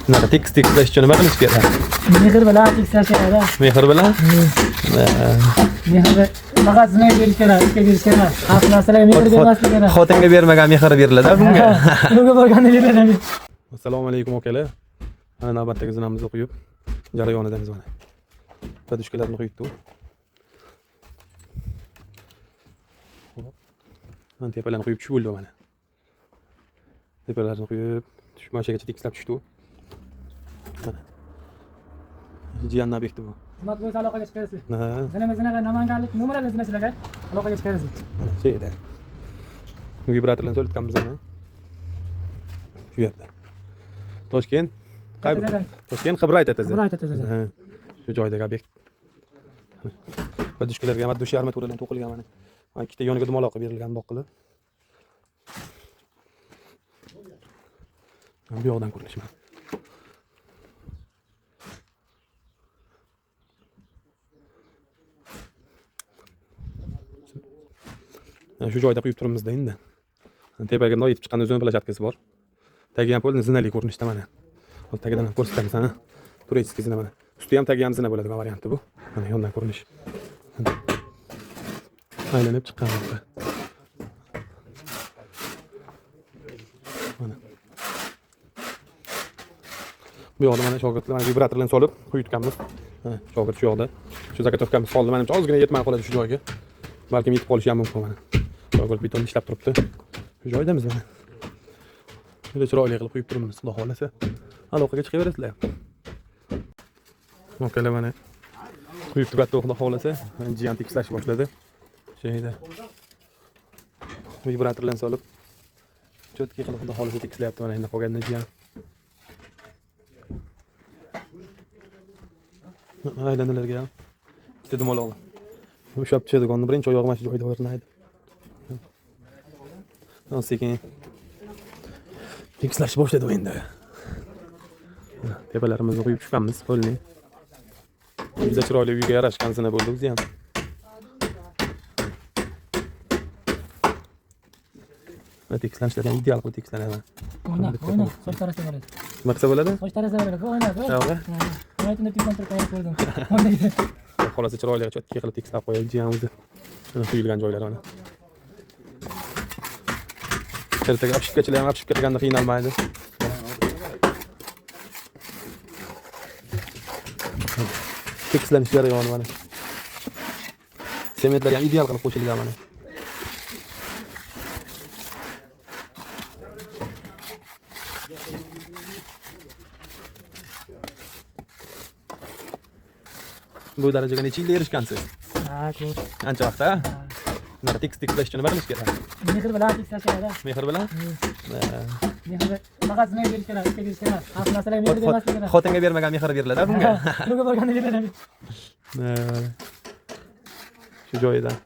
Bunaqa tekis tekislash uchun nima qilish kerak? Mehr bilan tekislash kerak. Mehr bilan? Mehr bilan faqat zinaga berish kerak, ishga berish kerak. Asl narsalarga mehr bermaslik kerak. Xotinga bermagan mehr beriladi bunga. Bunga borganda beriladi. Assalomu alaykum akalar. Mana navbatdagi zinamizni quyib jarayonidamiz mana. Podushkalarni quyibdi u. Mana tepalarni quyib tushib bo'ldi mana. Tepalarni quyib tushib mana shu yergacha tekislab tushdi u. Mana. Jiyanni obyekti bu. Xizmat bo'yicha aloqaga chiqasiz. Ha, Zinama zinaga Namanganlik nomerali zinachilarga aloqaga chiqasiz. mana shu yerda. Vibratorlarni so'litganmiz mana. Shu yerda. Toshkent. Qay Toshkent Qibray TTZ. Qibray TTZ. Ha, shu joydagi obyekt. Podushkalarga ham dush armaturadan to'qilgan mana. Mana ikkita yoniga dumaloq qilib berilgan bundoq qilib. Mana bu yoqdan ko'rinishi mana. Mana shu joyda quyib turibmizda endi. Tepaga bundoq yetib chiqqanda o'zini plashatkasi bor. Tagi ham polni zinali ko'rinishda mana. Hozir tagidan ham ko'rsatamiz ana. Турецкий zina mana. Usti ham tagi ham zina bo'ladigan varianti bu. Mana yondan ko'rinish. Aylanib chiqqan bu. Mana. Bu yoqda mana shogirdlar mana vibratorlarni solib quyitganmiz. Mana shogird shu yoqda. Shu zagotovkamiz soldi. Manimcha ozgina yetmay qoladi shu joyga. Balkim yetib qolishi ham mumkin mana. Shogird beton ishlab turibdi. Shu joydamiz mana. Juda chiroyli qilib quyib turibmiz, xudo xohlasa. Aloqaga chiqaverasizlar. Akalar mana quyib tugatdi, xudo xohlasa. Mana jiyan tekislash boshladi. Shu yerda vibratorlarni solib cho'tki qilib xudo xohlasa tekislayapti mana endi qolganini jiyan. Aylanalarga ham ikkita dumaloq. Ushlab tushadigan birinchi oyog'i mana shu joyda o'rnaydi. Sekin tekislash boshladi endi. Tepalarimizni quyib tushganmiz, polni. Juda chiroyli uyga yarashgan zina bo'ldi o'zi ham. Mana tekislanishlar ham ideal qilib tekislanadi. O'yna, o'yna, soch tarasa bo'ladi. Nima qilsa bo'ladi? Soch tarasa bo'ladi, o'yna. Yo'q. Hayotini telefon turib ko'rdim. O'ynaydi. Xolasi chiroyli chotki qilib tekislab qo'yadi jiyan o'zi. Mana quyilgan joylari mana. Ertaga obshipkachilar ham obshipka qilganda qiynalmaydi. Tekislanish jarayoni mana. Sementlar ham ideal qilib qo'shilgan mana. Bu darajaga necha yilda erishgansiz? Ha, ko'p. Ancha vaqt, ha? Bunaqa tekis tekislash uchun nima qilish kerak? Mehr bilan tekislash kerak. Mehr bilan? Mehr bilan faqat zinaga berish kerak, ishga berish kerak. Asl narsalarga mehr bermaslik kerak. Xotinga bermagan mehr beriladi bunga. Bunga borganda beriladi. Shu joyidan.